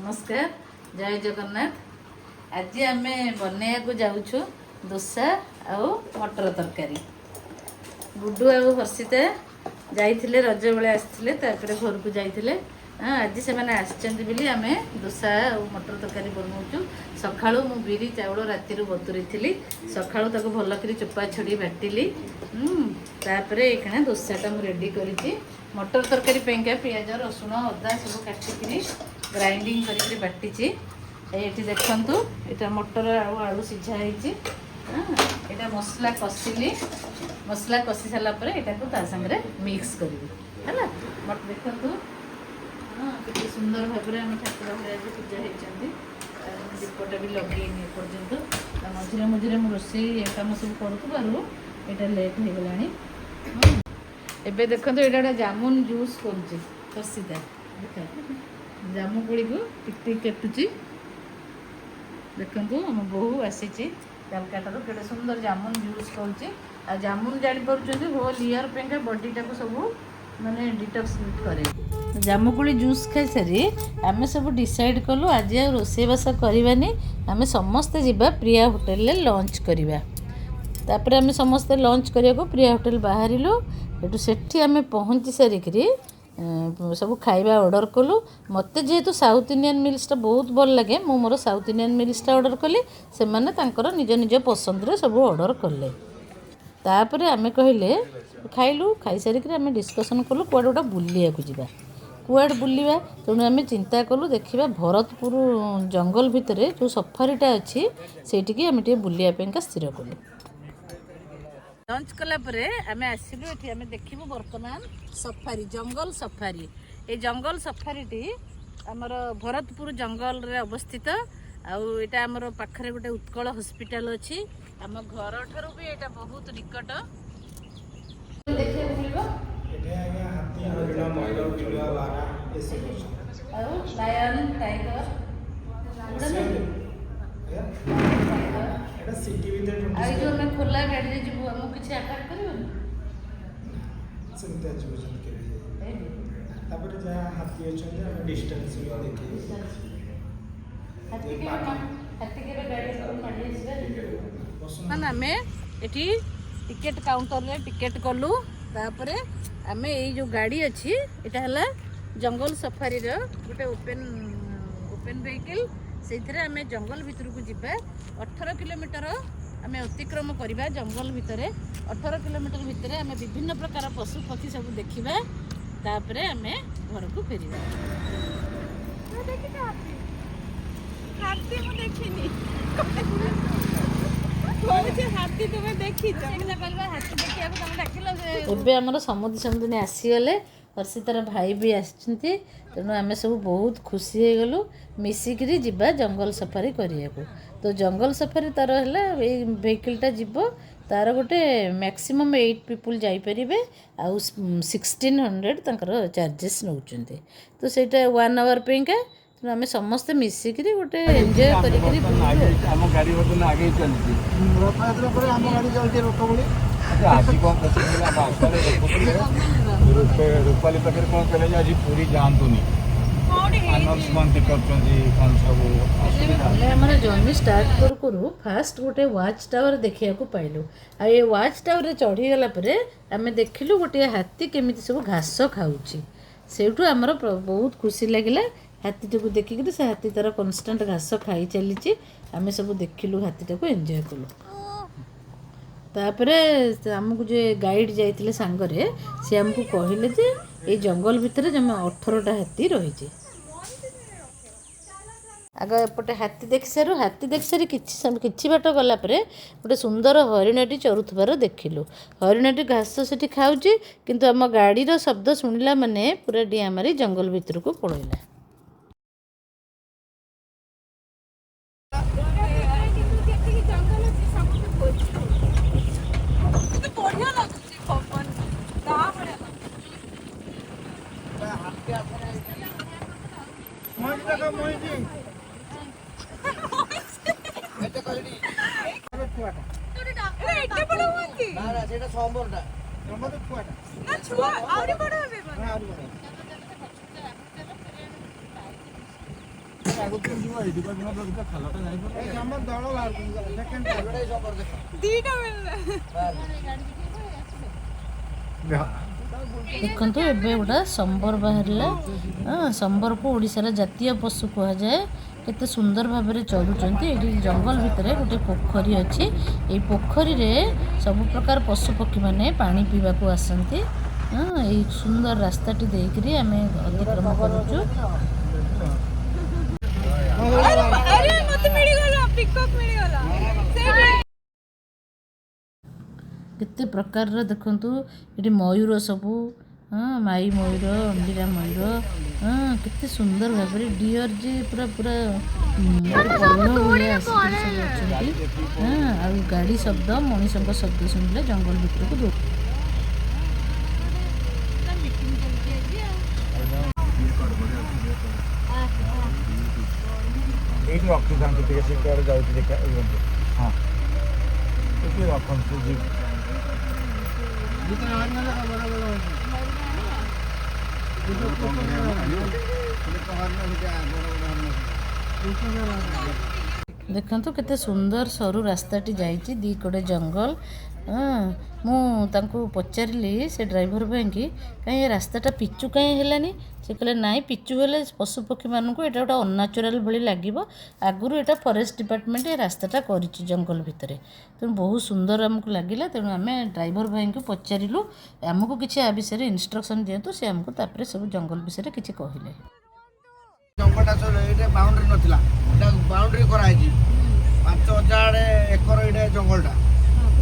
ନମସ୍କାର, ଜୟ ଜଗନ୍ନାଥ। ଆଜି ଆମେ ବନେଇବାକୁ ଯାଉଛୁ ଦୋସା ଆଉ ମଟର ତରକାରୀ। ଗୁଡୁ ଆଉ ହର୍ଷିତା ଯାଇଥିଲେ, ରଜ ବେଳେ ଆସିଥିଲେ, ତାପରେ ଘରକୁ ଯାଇଥିଲେ। ହଁ, ଆଜି ସେମାନେ ଆସିଛନ୍ତି ବୋଲି ଆମେ ଦୋସା ଆଉ ମଟର ତରକାରୀ ବନଉଛୁ। ସକାଳୁ ମୁଁ ବିରି ଚାଉଳ ରାତିରୁ ବତୁରେଇଥିଲି। ସକାଳୁ ତାକୁ ଭଲ କରି ଚୋପା ଛଡ଼େଇ ବାଟିଲି। ତାପରେ ଏଇଖିଣା ଦୋସାଟା ମୁଁ ରେଡ଼ି କରିଛି। ମଟର ତରକାରୀ ପାଇଁକା ପିଆଜ, ରସୁଣ, ଅଦା ସବୁ କାଟିକିରି ଗ୍ରାଇଣ୍ଡିଙ୍ଗ କରିକିରି ବାଟିଛି। ଏଇଠି ଦେଖନ୍ତୁ, ଏଇଟା ମଟର ଆଉ ଆଳୁ ସିଝା ହେଇଛି। ହଁ, ଏଇଟା ମସଲା କଷିଲି। ମସଲା କଷି ସାରିଲା ପରେ ଏଇଟାକୁ ତା ସାଙ୍ଗରେ ମିକ୍ସ କରିବି। ହେଲା, ଦେଖନ୍ତୁ, ହଁ, କେତେ ସୁନ୍ଦର ଭାବରେ ଆମ ଠାକୁର ଘରେ ଆଜି ପୂଜା ହେଇଛନ୍ତି। ଆଉ ମୁଁ ଦୀପଟା ବି ଲଗେଇନି ଏପର୍ଯ୍ୟନ୍ତ। ତା ମଝିରେ ମଝିରେ ମୁଁ ରୋଷେଇ କାମ ସବୁ କରୁଥିବାରୁ ଏଇଟା ଲେଟ୍ ହେଇଗଲାଣି। ହଁ। ଏବେ ଦେଖନ୍ତୁ, ଏଇଟା ଗୋଟେ ଜାମୁନ ଜୁସ୍ କରୁଛି ହର୍ଷିତା। ଦେଖ, ଜାମୁ କୋଳିକୁ ଟିକ ଟିକ କାଟୁଛି। ଦେଖନ୍ତୁ, ଆମ ବୋହୂ ଆସିଛି କାଲକାଟାରୁ, କେତେ ସୁନ୍ଦର ଜାମୁନ ଜୁସ୍ କରୁଛି। ଆଉ ଜାମୁନ ଜାଣିପାରୁଛନ୍ତି, ହୋଲ୍ ଇୟର୍ ପାଇଁକା ବଡ଼ିଟାକୁ ସବୁ ମାନେ ଡିଟକ୍ସ କରେ। ଜାମୁକୋଳି ଜୁସ୍ ଖାଇସାରି ଆମେ ସବୁ ଡିସାଇଡ଼୍ କଲୁ, ଆଜି ଆଉ ରୋଷେଇବାସ କରିବାନି, ଆମେ ସମସ୍ତେ ଯିବା ପ୍ରିୟା ହୋଟେଲରେ ଲଞ୍ଚ କରିବା। ତାପରେ ଆମେ ସମସ୍ତେ ଲଞ୍ଚ କରିବାକୁ ପ୍ରିୟା ହୋଟେଲ ବାହାରିଲୁ। ଏଠୁ ସେଠି ଆମେ ପହଞ୍ଚି ସାରିକିରି ସବୁ ଖାଇବା ଅର୍ଡ଼ର କଲୁ। ମୋତେ ଯେହେତୁ ସାଉଥ୍ ଇଣ୍ଡିଆନ୍ ମିଲ୍ସଟା ବହୁତ ଭଲ ଲାଗେ, ମୁଁ ମୋର ସାଉଥ୍ ଇଣ୍ଡିଆନ୍ ମିଲ୍ସଟା ଅର୍ଡ଼ର କଲି। ସେମାନେ ତାଙ୍କର ନିଜ ନିଜ ପସନ୍ଦରେ ସବୁ ଅର୍ଡ଼ର କଲେ। ତାପରେ ଆମେ କହିଲେ, ଖାଇଲୁ। ଖାଇସାରିକିରି ଆମେ ଡିସ୍କସନ୍ କଲୁ, କୁଆଡ଼େ ଗୋଟେ ବୁଲିବାକୁ ଯିବା, କୁଆଡ଼େ ବୁଲିବା। ତେଣୁ ଆମେ ଚିନ୍ତା କଲୁ, ଦେଖିବା ଭରତପୁର ଜଙ୍ଗଲ ଭିତରେ ଯେଉଁ ସଫାରିଟା ଅଛି, ସେଇଠିକି ଆମେ ଟିକେ ବୁଲିବା ପାଇଁକା ସ୍ଥିର କଲୁ। ଲଞ୍ଚ କଲା ପରେ ଆମେ ଆସିଲୁ ଏଠି। ଆମେ ଦେଖିବୁ ବର୍ତ୍ତମାନ ସଫାରି, ଜଙ୍ଗଲ ସଫାରି। ଏଇ ଜଙ୍ଗଲ ସଫାରିଟି ଆମର ଭରତପୁର ଜଙ୍ଗଲରେ ଅବସ୍ଥିତ। ଆଉ ଏଇଟା ଆମର ପାଖରେ ଗୋଟେ ଉତ୍କଳ ହସ୍ପିଟାଲ ଅଛି। ଆମ ଘରଠାରୁ ବି ଏଇଟା ବହୁତ ନିକଟ। ଦେଖିବାକୁ ମିଳିବ। ଏଠି ଆଜ୍ଞା ହାତୀ, ହରିଣ, ମୟୂର, ବିଲୁଆ, ବାରହା ଏସବୁ ଅଛନ୍ତି। ଆଉ ଲାୟନ, ଟାଇଗର ଏଗୁଡ଼ା ନାହିଁ? ଆଜ୍ଞା, ଏଇଟା ସିଟି ଭିତରେ। ଆଉ ଏଇ 20 ଯୋଉ ଆମେ ଖୋଲା ଗାଡ଼ିରେ ଯିବୁ, ଆମକୁ କିଛି ଆଟାକ୍ କରିବନି? ସେମିତି ଆଜି ପର୍ଯ୍ୟନ୍ତ କେବେ ହେଇନି। ହେଇନି? ତାପରେ ଯାହା ହାତୀ ଅଛନ୍ତି, ଆମେ ଡିଷ୍ଟାନ୍ସ ବି ଦେଖେଇବୁ। ହାତୀ କେବେ ହାତୀ କେବେ ଗାଡ଼ି ଉପରକୁ ମାଡ଼ି ଆସିବେ? ବସନ୍ତୁ। ମାନେ ଆମେ ଏଠି ଟିକେଟ୍ କାଉଣ୍ଟରରେ ଟିକେଟ୍ କଲୁ। ତାପରେ ଆମେ ଏଇ ଯେଉଁ ଗାଡ଼ି ଅଛି, ଏଇଟା ହେଲା ଜଙ୍ଗଲ ସଫାରିର ଗୋଟେ ଓପେନ୍ ଭେହିକିଲ୍। ସେଇଥିରେ ଆମେ ଜଙ୍ଗଲ ଭିତରକୁ ଯିବା। 18 କିଲୋମିଟର ଆମେ ଅତିକ୍ରମ କରିବା ଜଙ୍ଗଲ ଭିତରେ। 18 କିଲୋମିଟର ଭିତରେ ଆମେ ବିଭିନ୍ନ ପ୍ରକାର ପଶୁ ପକ୍ଷୀ ସବୁ ଦେଖିବା। ତାପରେ ଆମେ ଘରକୁ ଫେରିବା। ମୁଁ ଦେଖିଛି ହାତୀ। ହାତୀ ମୁଁ ଦେଖିନି। କହୁଛି ହାତୀ ତୁମେ ଦେଖିଛ? ହାତୀ ଦେଖିବାକୁ ତମେ ଡାକିଲ। ଏବେ ଆମର ସମୁଦି ସମୁଦିନୀ ଆସିଗଲେ। ହର୍ଷିତାର ଭାଇ ବି ଆସିଛନ୍ତି। ତେଣୁ ଆମେ ସବୁ ବହୁତ ଖୁସି ହେଇଗଲୁ। ମିଶିକିରି ଯିବା ଜଙ୍ଗଲ ସଫାରି କରିବାକୁ। ତ ଜଙ୍ଗଲ ସଫାରି ତାର ହେଲା, ଏଇ ଭେହିକିଲ୍ଟା ଯିବ, ତାର ଗୋଟେ ମ୍ୟାକ୍ସିମମ୍ 8 ପିପୁଲ୍ ଯାଇପାରିବେ। ଆଉ 1600 ତାଙ୍କର ଚାର୍ଜେସ୍ ନେଉଛନ୍ତି। ତ ସେଇଟା ୱାନ୍ ଆୱାର ପାଇଁକା। ତେଣୁ ଆମେ ସମସ୍ତେ ମିଶିକିରି ଗୋଟେ ଏନ୍ଜୟ କରିକିରି ବୁଲିଲୁ ଆଉ। ଆମ ଗାଡ଼ି ବର୍ତ୍ତମାନ ଆଗେଇ ଚାଲିଛି। ରଥଯାତ୍ରା ପରେ ଆମ ଗାଡ଼ି ଚାଲିଛି ରଥ ଭଳି। ଆଚ୍ଛା, ଆଜି କ'ଣ କରୁଥିଲେ? ଆମ ଆଶାରେ ଦେଖୁଥିଲେ, ରୂପାଲି ପାଖରେ କ'ଣ କହିଲେ ଯେ ଆଜି ପୁରୀ ଯାଆନ୍ତୁନି, ଆନାଉନ୍ସମେଣ୍ଟ କରୁଛନ୍ତି, କ'ଣ ସବୁ ଅସୁବିଧା। ହେଲେ ଆମର ଜର୍ଣ୍ଣି ଷ୍ଟାର୍ଟ କରୁ କରୁ ଫାଷ୍ଟ ଗୋଟେ ୱାଚ୍ ଟାୱାର ଦେଖିବାକୁ ପାଇଲୁ। ଆଉ ଏ ୱାଚ୍ ଟାୱାରରେ ଚଢ଼ିଗଲା ପରେ ଆମେ ଦେଖିଲୁ ଗୋଟିଏ ହାତୀ କେମିତି ସବୁ ଘାସ ଖାଉଛି। ସେଇଠୁ ଆମର ବହୁତ ଖୁସି ଲାଗିଲା ହାତୀଟିକୁ ଦେଖିକିରି। ସେ ହାତୀ ତାର କନଷ୍ଟାଣ୍ଟ ଘାସ ଖାଇ ଚାଲିଛି। ଆମେ ସବୁ ଦେଖିଲୁ, ହାତୀଟାକୁ ଏନ୍ଜୟ କଲୁ। ତାପରେ ସେ ଆମକୁ ଯେ ଗାଇଡ଼ ଯାଇଥିଲେ ସାଙ୍ଗରେ, ସେ ଆମକୁ କହିଲେ ଯେ ଏଇ ଜଙ୍ଗଲ ଭିତରେ ଜମା 18ଟା ହାତୀ ରହିଛି। ଆଗ ଏପଟେ ହାତୀ ଦେଖିସାରୁ। ହାତୀ ଦେଖିସାରି କିଛି ବାଟ ଗଲା ପରେ ଗୋଟେ ସୁନ୍ଦର ହରିଣଟି ଚରୁଥିବାର ଦେଖିଲୁ। ହରିଣଟି ଘାସ ସେଠି ଖାଉଛି, କିନ୍ତୁ ଆମ ଗାଡ଼ିର ଶବ୍ଦ ଶୁଣିଲା ମାନେ ପୁରା ଡିଆଁ ମାରି ଜଙ୍ଗଲ ଭିତରକୁ ପଳେଇଲା। କିନ୍ତୁ ଯେତିକି ଜଙ୍ଗଲ ଅଛି ସବୁଠୁ ଭୋଜି କିନ୍ତୁ ବଢିଆ ଲାଗୁଛି। ପବନ ତା ଭଳିଆ ଲାଗୁଛି। ମଇଁଷି ଦେଖ, ମଇଁଷି। ଏତେ ବଡ ହୁଅନ୍ତି? ସେଇଟା ସମ୍ବରଟା, ସମ୍ବର ଛୁଆଟା। ନା, ଛୁଆ ଆହୁରି ବଡ ହେବେ ମାନେ। ଆହୁରି ବଡ଼। ଦିଟା ମିଳିଲା। ଦେଖନ୍ତୁ, ଏବେ ଗୋଟେ ସମ୍ବର ବାହାରିଲା। ହଁ, ସମ୍ବରକୁ ଓଡ଼ିଶାର ଜାତୀୟ ପଶୁ କୁହାଯାଏ। କେତେ ସୁନ୍ଦର ଭାବରେ ଚରୁଛନ୍ତି। ଏଇଠି ଜଙ୍ଗଲ ଭିତରେ ଗୋଟେ ପୋଖରୀ ଅଛି। ଏଇ ପୋଖରୀରେ ସବୁ ପ୍ରକାର ପଶୁ ପକ୍ଷୀମାନେ ପାଣି ପିଇବାକୁ ଆସନ୍ତି। ହଁ, ଏଇ ସୁନ୍ଦର ରାସ୍ତାଟି ଦେଇକରି ଆମେ ଅତିକ୍ରମ କରୁଛୁ। ଆରେ ଆରେ, ମତେ ମିଳିଗଲା, ପିକକ୍ ମିଳିଗଲା ସେଇଠି। କେତେ ପ୍ରକାରର ଦେଖନ୍ତୁ ଏଠି ମୟୂର ସବୁ। ହଁ, ମାଇ ମୟୂର, ଅଣ୍ଡିରା ମୟୂର। ହଁ, କେତେ ସୁନ୍ଦର ଭାବରେ ଡିଅର୍ ଯେ ପୁରା ପୁରା ଗୋଟେ ପଲ ଭଳିଆ ଆସିକରି ସବୁ ଅଛନ୍ତି। ହଁ, ଆଉ ଗାଡ଼ି ଶବ୍ଦ, ମଣିଷଙ୍କ ଶବ୍ଦ ଶୁଣିଲେ ଜଙ୍ଗଲ ଭିତରକୁ ଦୌଡ଼। ମିଟିଂ ଚାଲିଛି ଆଜି ଆଉ। ଏଇଠି ରଖିଥାନ୍ତୁ ଟିକେ, ସେ କୁଆଡ଼େ ଯାଉଛି ଦେଖା ରୁହନ୍ତୁ। ହଁ, ଟିକେ ରଖନ୍ତୁ ଯିବି। ଭିତରେ ହରିଣ ଦେଖ, ବଡ଼ ବଡ଼ ହରିଣ ବଡ଼ ବଡ଼ ହରିଣ। ଦେଖନ୍ତୁ, କେତେ ସୁନ୍ଦର ସରୁ ରାସ୍ତାଟି ଯାଇଛି, ଦି କଡ଼େ ଜଙ୍ଗଲ। ହଁ, ମୁଁ ତାଙ୍କୁ ପଚାରିଲି, ସେ ଡ୍ରାଇଭର ଭାଇଙ୍କି, କାହିଁ ଏ ରାସ୍ତାଟା ପିଚୁ କାହିଁ ହେଲାନି? ସେ କହିଲେ, ନାଇଁ, ପିଚୁ ହେଲେ ପଶୁ ପକ୍ଷୀମାନଙ୍କୁ ଏଇଟା ଗୋଟେ ଅନ୍ୟାଚୁରାଲ୍ ଭଳି ଲାଗିବ। ଆଗରୁ ଏଇଟା ଫରେଷ୍ଟ ଡିପାର୍ଟମେଣ୍ଟ ଏ ରାସ୍ତାଟା କରିଛି ଜଙ୍ଗଲ ଭିତରେ। ତେଣୁ ବହୁତ ସୁନ୍ଦର ଆମକୁ ଲାଗିଲା। ତେଣୁ ଆମେ ଡ୍ରାଇଭର ଭାଇଙ୍କୁ ପଚାରିଲୁ, ଆମକୁ କିଛି ଆ ବିଷୟରେ ଇନଷ୍ଟ୍ରକ୍ସନ୍ ଦିଅନ୍ତୁ। ସେ ଆମକୁ ତାପରେ ସବୁ ଜଙ୍ଗଲ ବିଷୟରେ କିଛି କହିଲେ। ଜଙ୍ଗଲଟା ସବୁ ଏଇଟା ବାଉଣ୍ଡ୍ରି ନଥିଲା, ଏଇଟା ବାଉଣ୍ଡ୍ରି କରାହେଇଛି। 5000 ଏକର ଏଇଟା ଜଙ୍ଗଲଟା,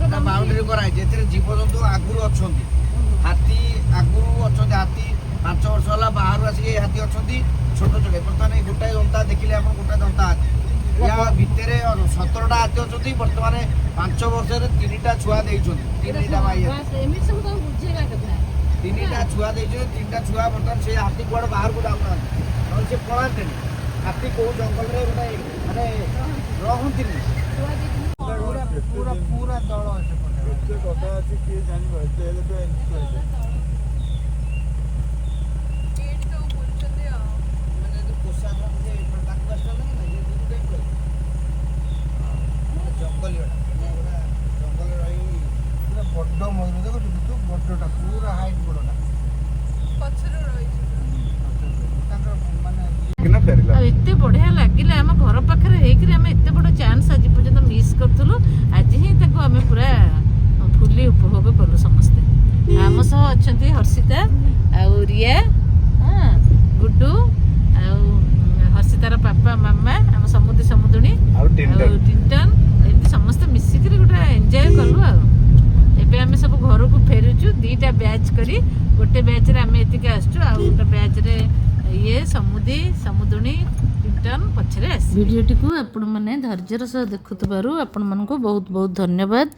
ଏଟା ବାଉଣ୍ଡ୍ରି କରାହେଇଛି। ଏଥିରେ ଜୀବଜନ୍ତୁ ଆଗରୁ ଅଛନ୍ତି, ହାତୀ ଆଗରୁ ଅଛନ୍ତି। ହାତୀ 5 ବର୍ଷ ହେଲା ବାହାରୁ ଆସିକି ଏଇ ହାତୀ ଅଛନ୍ତି, ଛୋଟ ଛୋଟ। ବର୍ତ୍ତମାନ ଏଇ ଗୋଟାଏ ଦନ୍ତା ଦେଖିଲେ ଆପଣ, ଗୋଟାଏ ଦନ୍ତା ହାତୀ। ୟା ଭିତରେ 17ଟା ହାତୀ ଅଛନ୍ତି। ବର୍ତ୍ତମାନ 5 ବର୍ଷରେ ତିନିଟା ଛୁଆ ଦେଇଛନ୍ତି, ତିନିଟା ମାଇ ହାତୀ। ଏମିତି ସବୁ ତାଙ୍କୁ ବୁଝେଇବା କଥା। ତିନିଟା ଛୁଆ ଦେଇଛନ୍ତି। ତିନିଟା ଛୁଆ ବର୍ତ୍ତମାନ ସେ ହାତୀ କୁଆଡ଼େ ବାହାରକୁ ଯାଉନାହାନ୍ତି, ନହେଲେ ସେ ପଳାନ୍ତେନି। ହାତୀ କୋଉ ଜଙ୍ଗଲରେ ଗୋଟେ ମାନେ ରହନ୍ତିନି। ପୁରା ପୁରା ପୁରା ଦଳ ସେପଟେ। କେତେ କଥା ଅଛି କିଏ ଜାଣିବ? ଏତେ ହେଲେ ତ ଏମିତି କହିଲେ। ଏଇଠି ସବୁ ବୁଲୁଛନ୍ତି ଆଉ। ମାନେ ଯୋଉ ପୋଷା ଯେ ତାକୁ ଆସିଛନ୍ତି ନା, ଇଏ ଦୁଇଟା ଜଙ୍ଗଲୀ ଗୁଡ଼ା, ମାନେ ଗୋଟେ ଜଙ୍ଗଲରେ ରହି। ପୁରା ବଡ ମୟୂର ଦେଖୁଛୁ ତୁ, ବଡଟା, ପୁରା ହାଇଟ୍ ବଡଟା। ପଛରୁ ରହିଛି। ତାଙ୍କର ମାନେ କିନା ଫେରିଲା। ଆଉ ଏତେ ବଢ଼ିଆ ଲାଗିଲା, ଆମ ଘର ପାଖରେ ହେଇକିରି ଆମେ ଏତେ ବଡ଼ ଚାନ୍ସ ଆଜି ପର୍ଯ୍ୟନ୍ତ ମିସ୍ କରୁଥିଲୁ। ଆଜି ହିଁ ତାକୁ ଆମେ ପୁରା ଫୁଲି ଉପଭୋଗ କଲୁ ସମସ୍ତେ। ଆମ ସହ ଅଛନ୍ତି ହର୍ଷିତା ଆଉ ରିୟା, ହଁ, ଗୁଡୁ ଆଉ ହର୍ଷିତାର ବାପା ମାମା, ଆମ ସମୁଦି ସମୁଦୁଣୀ ଆଉ ଟିଣ୍ଟନ। ଆଉ ଟିଣ୍ଟନ। ଏମିତି ସମସ୍ତେ ମିଶିକିରି ଗୋଟେ ଏନ୍ଜୟ କଲୁ। ଆଉ ଏବେ ଆମେ ସବୁ ଘରକୁ ଫେରୁଛୁ ଦିଟା ବ୍ୟାଚ୍ କରି। ଗୋଟେ ବ୍ୟାଚ୍ରେ ଆମେ ଏତିକି ଆସୁଛୁ, ଆଉ ଗୋଟେ ବ୍ୟାଚ୍ରେ ଇଏ ସମୁଦି ସମୁଦୁଣୀ, ଟିଣ୍ଟନ ପଛରେ ଆସିବେ। ଭିଡ଼ିଓଟିକୁ ଆପଣମାନେ ଧୈର୍ଯ୍ୟର ସହ ଦେଖୁଥିବାରୁ ଆପଣମାନଙ୍କୁ ବହୁତ ବହୁତ ଧନ୍ୟବାଦ।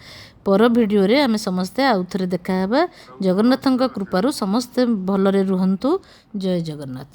ପର ଭିଡ଼ିଓରେ ଆମେ ସମସ୍ତେ ଆଉ ଥରେ ଦେଖାହେବା। ଜଗନ୍ନାଥଙ୍କ କୃପାରୁ ସମସ୍ତେ ଭଲରେ ରୁହନ୍ତୁ। ଜୟ ଜଗନ୍ନାଥ।